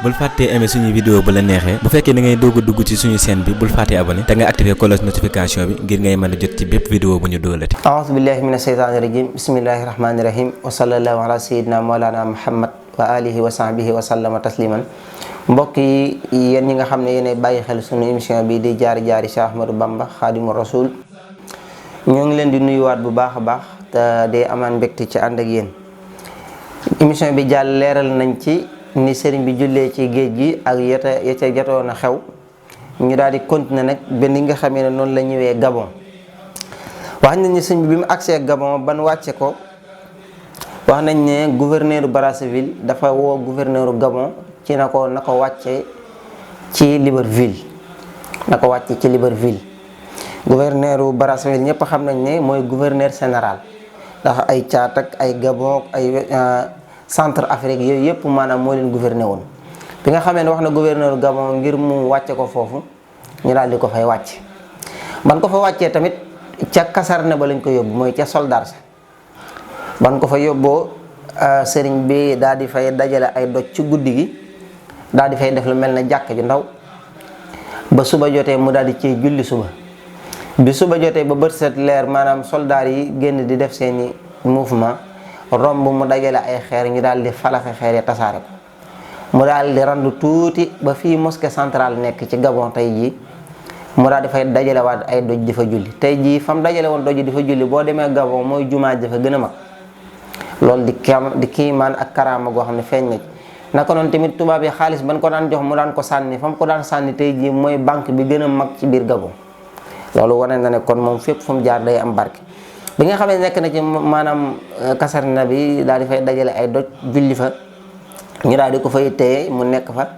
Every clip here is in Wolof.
bul fàttee aimer suñu vidéo bu la neexee bu fekkee da ngay doog a dugg ci suñu chaîne bi bul fàttee abonné te nga activer cloche notification bi ngir ngay mën a jot ci bépp vidéo bu ñu doolati. a'uuzu billahi mina shaytaani rajim bismillahi rahmaani rahim wa sallallahu ala sayyidina mawlana muhammad wa alihi wa sahbihi wa sallama tasliman. mbokk yi yéen ñi nga xam ne yéenay bàyyi xel suñu émission bi di jaari Cheikh Ahmadou Bamba Khadimu Rasul ñoo ngi leen di nuyuwaat bu baax a baax te di amaan mbégte ci ànd ak yéen. émission bi jàll leeral nañ ci ni sëriñ bi jullee ci géej gi ak ya ca jotoon a xew ñu daal di continuer nag benn nga xamee ne noonu la ñëwee Gabon. wax nañ ne sëriñ bi mu agsee Gabon ban wàcce ko wax nañ ne gouverneur Brazzaville dafa woo gouverneur Gabon ci na ko wàcce ci Libreville gouverneur Brazzaville ñëpp xam nañ ne mooy gouverneur général ndax ay Tchad ak ay Gabon ay centre Afrique yooyu yëpp maanaam moo leen gouverner woon. bi nga xamee ne wax na gouverneur Gabon ngir mu wàcce ko foofu ñu daal di ko fay wàcc ban ko fa wàccee tamit ca caserne ba lañ ko yóbbu mooy ca soldat sa ban ko fa yóbboo sëriñ bi daal di fay dajale ay doj ci guddi gi daal di fay def lu mel ne jàkk ju ndaw ba suba jotee mu daal di ciy julli suba bi suba jotee ba bët set leer maanaam soldat yi génn di def seeni mouvement romb mu dajale ay xeer ñu daal di falaxe xeer yi tasaare ko mu daal di randu tuuti ba fii mosquée centrale nekk ci Gabon tey jii mu daal di fay dajale waat ay doj di fa julli tey jii fam dajale woon doj di fa julli boo demee Gabon mooy jumaa ji fa gën a mag loolu di kiimaan ak karaama goo xam ne feeñ na ci. naka noonu tamit tubaab yi xaalis ban ko daan jox mu daan ko sànni fa mu ko daan sànni tey jii mooy banque bi gën a mag ci biir Gabon loolu wane na ne kon moom fépp fu mu jaar day am barke. bi nga xamee nekk na ci maanaam kasarna bi daal di fay dajale ay doj julli fa ñu daal di ko fay téye mu nekk fa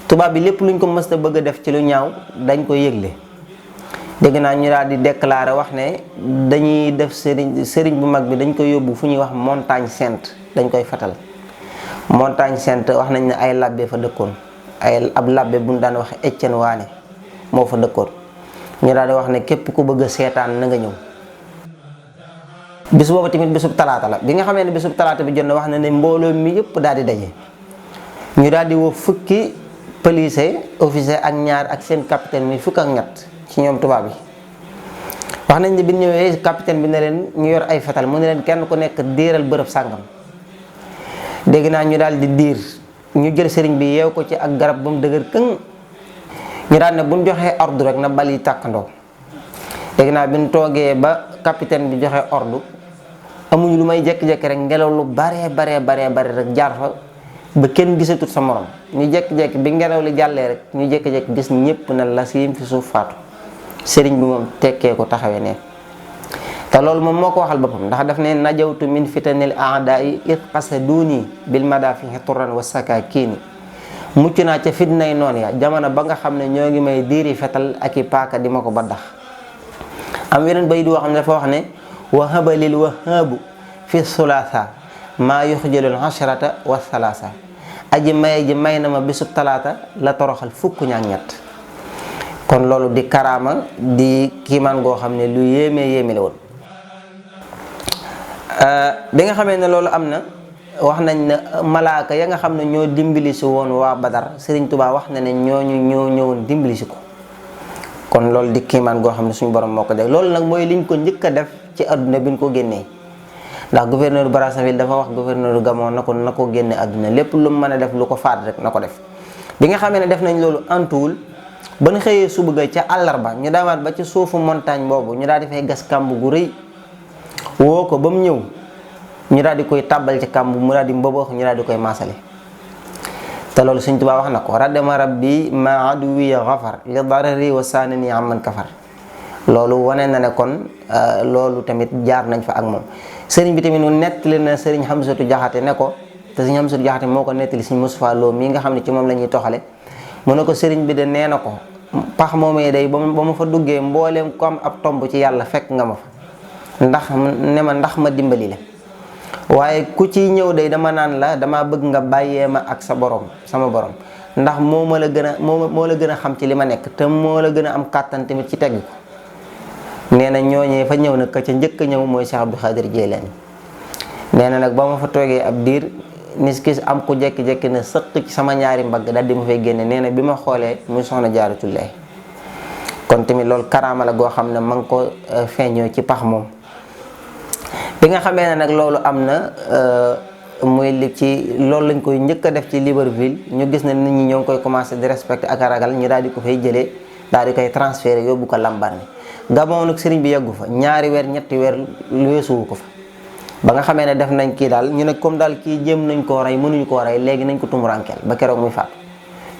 tubaab bi lépp luñ ko mës a bëgg a def ci lu ñaaw dañ ko yëgle. dégg naa ñu daal di déclaré wax ne dañuy def sëriñ bu mag bi dañ koy yóbbu fu ñuy wax montagne sainte dañ koy fatal. montagne sainte wax nañ ne ay labbe fa dëkkoon ab labbe bu ñu daan wax Etienne Waane moo fa dëkkoon ñu daal di wax ne képp ku bëgg a seetaan na nga ñëw. bis boobu tamit bisub talaata la bi nga xamee ne bisub talaata bi jot na wax na ne mbooloo mi yëpp daal di daje ñu daal di woo fukki police officier ak ñaar ak seen capitaine mi fukk ak ñett ci ñoom tubaab yi. wax nañ ne bi ñëwee capitaine bi ne leen ñu yor ay fetal mu ne leen kenn ku nekk diiral bërëb sàngam dégg naa ñu daal di diir ñu jël sëriñ bi yeew ko ci ak garab ba mu dëgër këng ñu daal ne bu ñu joxee ordre rek na bal yi tàkkandoo. dégg naa bi ñu toogee ba capitaine bi joxe ordre amuñu lu may jékki-jékki rek ngelaw lu baree rek jaar fa ba kenn gisatut sa morom ñu jékki-jékki bi ngelaw li jàllee rek ñu jékki-jékki gis ñëpp na la siim fi suuf faatu sëriñ bi moom tekkee ko taxawee ne te loolu moom moo ko waxal boppam ndax daf ne najawtu min fitanil a'da'i id qasaduni bil madafihi turran wa sakakini mucc naa ca fitnay noonu ya jamono ba nga xam ne ñoo ngi may diiri fetal ak i paaka di ma ko baddax. am weneen bayit woo xam ne dafa wax ne wahaba lil wahabu fi sulaasa maa yuxjalul ashrata wa salaasa aji maye ji may na ma bisub talaata la toroxal fukk ñaak ñett kon loolu di karaama di kiimaan goo xam ne lu yéeme la woon. bi nga xamee ne loolu am na wax nañ ne malaaka ya nga xam ne ñoo dimbali si woon waa Badar Sëriñ Tuubaa wax na ne ñooñu ñoo ñëwoon dimbali si ko kon loolu di kiimaan goo xam ne suñu borom moo ko def loolu nag mooy liñ ko njëkk a def ci adduna bi ñu ko génnee ndax gouverneur Brazzaville dafa wax gouverneur Gabon na ko génne adduna lépp lu mu mën a def lu ko faat rek na ko def. bi nga xamee ne def nañ loolu antuwul ba ñu xëyee suba ga ca àllarba ñu daamaat ba ci suufu montagne boobu ñu daal di fay gas kàmb gu rëy woo ko ba mu ñëw ñu daal di koy tàbbal ci kàmb mu daal di mboboox ñu daal di koy maasale. te loolu Sëriñ Tuubaa wax na ko raddama rabbi ma aduwi xafar li darari wa saanani amman kafar loolu wane na ne kon loolu tamit jaar nañ fa ak moom. sëriñ bi tamit nu nettali na sëriñ Hamsatu Jaxate ne ko te sëriñ Hamsatu Jaxate moo ko nettali sëriñ Mustafaa Lo mii nga xam ne ci moom la ñuy toxale mu ne ko sëriñ bi de nee na ko pax moomee day ba ma fa duggee mbooleem ko am ab tomb ci yàlla fekk nga ma fa ndax ma dimbali la waaye ku ci ñëw day dama naan la dama bëgg nga bàyyee ma ak sama borom ndax moo la gën a xam ci li ma nekk te moo la gën a am kàttan tamit ci tegg ko. nee na ñooñee fa ñëw nag ka ca njëkk a ñëw mooy Cheikh Abdou Khadir Jeylaani. nee na nag ba ma fa toogee ab diir nis kis am ku jekki-jekki na sëq ci sama ñaari mbagg daal di ma fay génne. nee na bi ma xoolee muy soxna Jaaratullaahi. kon tamit loolu karaama la goo xam ne ma ngi ko feeñoo ci pax moom. bi nga xamee ne nag loolu am na muy li ci loolu lañ koy njëkk a def ci Libreville ñu gis ne nit ñi ñoo ngi koy commencé di respecté ak a ragal ñu daal di ko fay jëlee daal di koy transféré yóbbu ko Lambaréné. Gabon nag sëriñ bi yeggu fa ñaari weer ñetti weer weesuwu ko fa. ba nga xamee ne def nañ kii daal ñu ne comme daal kii jéem nañ koo rey mënuñu koo rey léegi nañ ko tumurankeel ba keroog muy faatu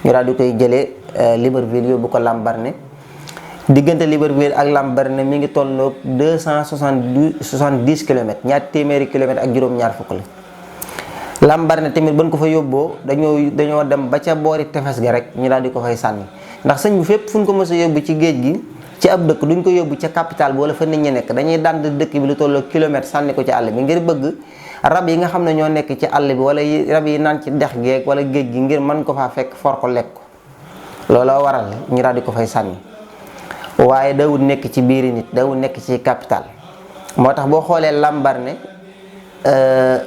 ñu daal di koy jëlee Libreville yóbbu ko Lambaréné. diggante Libreville ak Lambaréné mi ngi tolloog 270 kilomètres ñaar téeméeri kilomètres ak juróom-ñaar fukk la. Lambaréné tamit bañ ko fa yóbboo dañoo dem ba ca boori tefes ga rek ñu daal di ko fay sànni ndax sëñ bi fépp fu ñu ko mës a yóbbu ci géej gi ci ab dëkk duñ ko yóbbu ca capital bi wala fa nit ñi nekk dañuy dànd dëkk bi lu tolloog kilomètre sànni ko ci àll bi ngir bëgg rab yi nga xam ne ñoo nekk ci àll bi wala rab yi naan ci dex geeg wala géej gi ngir mën ko faa fekk for ko lekk ko looloo waral ñu daal di ko fay sànni. waaye dawul nekk ci biiri nit dawul nekk ci capital moo tax boo xoolee Lambaréné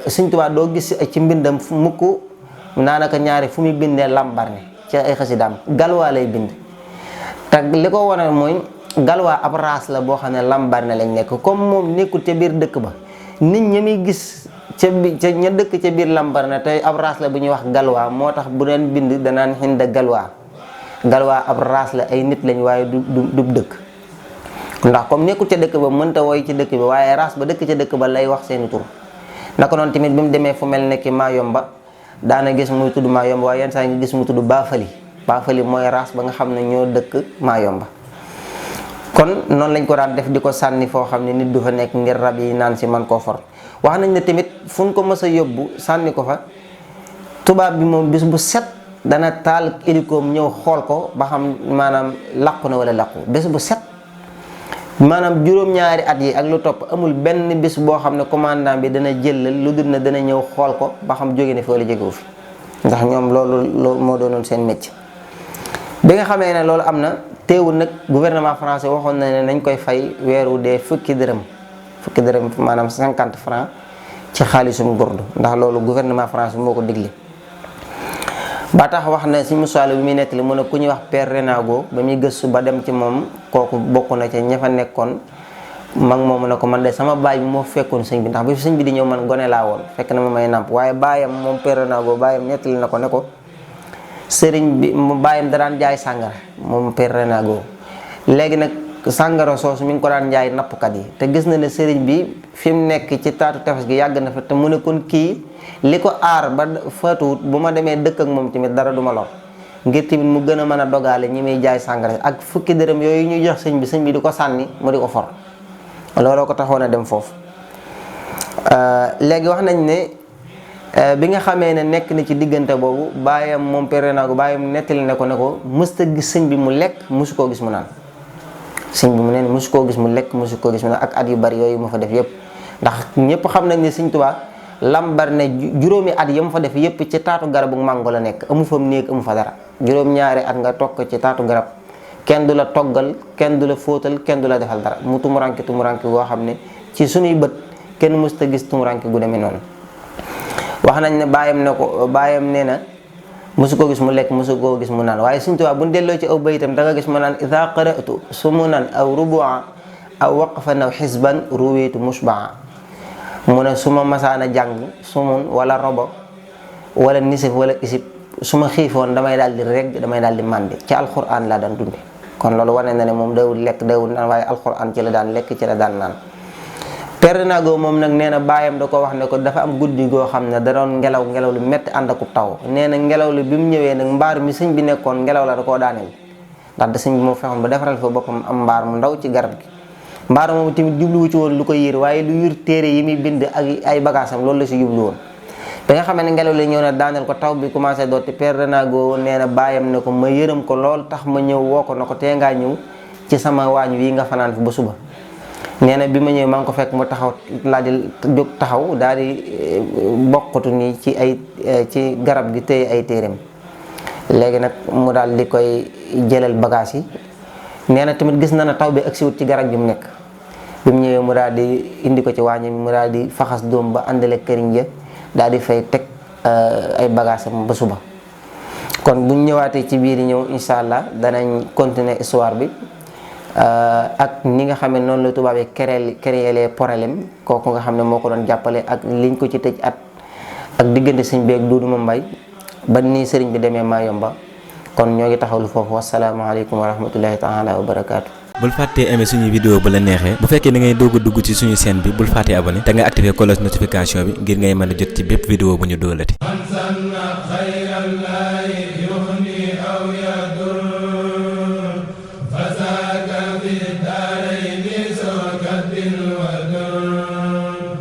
Sëñ Tuubaa doo gis ci mbindam mukk naanaka ñaari fu muy bindee Lambaréné ci ay xasidaam galwaa lay bind. te li ko wane mooy galwaa ab race la boo xam ne Lambaréné lañ nekk comme moom nekkul ca biir dëkk ba nit ñi muy gis ca ña dëkk ca biir Lambaréné te ab race la bu ñuy wax galwaa moo tax bu deen bind danaan xinda galwaa. galwaa ab raas la ay nit lañ waaye du dëkk ndax comme nekkul ca dëkk ba mënta woy ci dëkk ba waaye raas ba dëkk ca dëkk ba lay wax seeni tur. naka noonu tamit bi mu demee fu mel ne ki Mayomba daana gis muy tudd Mayomba waaye yenn saa ngi gis mu tudd Baafali mooy raas ba nga xam ne ñoo dëkk Mayomba. kon noonu lañ ko daan def di ko sànni foo xam ne nit du fa nekk ngir rab yi naan si man koo for. wax nañ ne tamit fu ñu ko mës a yóbbu sànni ko fa tubaab bi moom bis bu set dana taal hélicoom ñëw xool ko ba xam maanaam làqu na wala làqu bés bu set maanaam juróom-ñaari at yi ak lu topp amul benn bés boo xam ne commandant bi dana jëlal lu dul na dana ñëw xool ko ba xam jóge ne fi wala jógewu fi ndax ñoom loolu moo doonoon seen métier. bi nga xamee ne loolu am na teewul nag gouvernement français waxoon na ne nañ koy fay weeru dee fukki dërëm maanaam 50 francs ci xaalisum gurdu ndax loolu gouvernement français moo ko digle. ba tax wax na si musaalo bi muy nettali mu ne ku ñuy wax Père Renago ba muy gëstu ba dem ci moom kooku bokk na ca ña fa nekkoon mag moomu ne ko man de sama baay bi moo fekkoon sëñ bi ndax bi sëñ bi di ñëw man gone laa woon fekk na ma may nàmp waaye baayam moom Père Renago baayam nettali na ko ne ko sëriñ bi baayam da daan jaay sàngara moom Père Renago léegi nag sàngara soosu mi ngi ko daan jaay nappkat yi te gis na ne sëriñ bi fi mu nekk ci taatu tefes gi yàgg na fa te mu ne kon kii li ko aar ba faatuwut bu ma demee dëkk ak moom tamit dara du ma lor ngir tamit mu gën a mën a dogaale ñi muy jaay sàngara ak fukki dërëm yooyu ñuy jox sëñ bi di ko sànni mu di ko for looloo ko taxoon a dem foofu. léegi wax nañ ne bi nga xamee ne nekk na ci diggante boobu baayam moom Père Renago baayam nettali ne ko mësta gis sëñ bi mu lekk mësu koo gis mu naan sëñ bi mu ne mësu koo gis mu lekk mësu koo gis mu naan ak at yu bari yooyu mu fa def yëpp ndax ñëpp xam nañ ne Sëñ Tuubaa Lambaréné juróomi at yam fa def yëpp ci taatu garabu mango la nekk amu fa néeg amu fa dara juróom-ñaari at nga toog ko ci taatu garab kenn du la toggal kenn du la fóotal kenn du la defal dara mu tumuranke boo xam ne ci suñuy bët kenn mësta gis tumuranke gu demee noonu. wax nañ ne baayam nee na mësu koo gis mu lekk mësu koo gis mu naan waaye Sëñ Tuubaa bu ñu delloo ci aw baytam da nga gis mu naan ida qara'tu sumunan aw rubua aw waqfan aw xisban ruwitu mushbaa mu ne su ma masaana jàng sumun wala robo wala nisif wala isib su ma xiifoon damay daal di reg damay daal di màndi ci alquran laa daan dunde kon loolu wane na ne moom dawul lekk dawul naan waaye alquran ci la daan lekk ci la daan naan. Père Renago moom nag nee na baayam da ko wax ne ko dafa am guddi goo xam ne da doon ngelaw lu métti ànd akub taw nee na ngelaw li bi mu ñëwee nag mbaar mi sëñ bi nekkoon ngelaw la da koo daaneel ndax da sëñ bi moo fexoon ba defaral fa boppam am mbaar mu ndaw ci garab gi. mbaar moom tamit jubluwu ci woon lu ko yiir waaye lu yiir téere yi muy bind ak ay bagaasam loolu la si jublu woon ba nga xamee ne ngelaw li ñëw na daaneel ko taw bi commencé dooti Père Renago nee na baayam ne ko ma yërëm ko lool tax ma ñëw woo ko na ko tee ngaa ñëw ci sama waañ wi nga fanaan fi ba suba. nee na bi ma ñëwee maa ngi ko fekk mu taxaw laa di jóg taxaw daal di bokkatu nii ci garab gi téye ay téereem léegi nag mu daal di koy jëlal bagage yi. nee na tamit gis na ne taw bi agsiwut ci garab gi mu nekk bi mu ñëwee mu daal di indi ko ci waañ mu daal di faxas doom ba àndale këriñ ja daal di fay teg ay bagage am ba suba. kon buñ ñëwaatee ci biir ñëw incha allah danañ continuer histoire bi ak ni nga xam ne noonu la tubaab yi créé les problèmes kooku nga xam ne moo ko doon jàppale ak liñ ko ci tëj at ak diggante sëñ beeg Duudu Mambay ba nii sëriñ bi demee Mayomba. kon ñoo ngi taxawlu foofu wasalaamaaleykum wa rahmatullahi taala wa barakaatu. bul fàttee aimer suñu vidéo bu la neexee bu fekkee da ngay doog a dugg ci suñu chaîne bi bul fàttee abonné te nga activer cloche notification bi ngir ngay mën a jot ci bépp vidéo bu ñu doolati.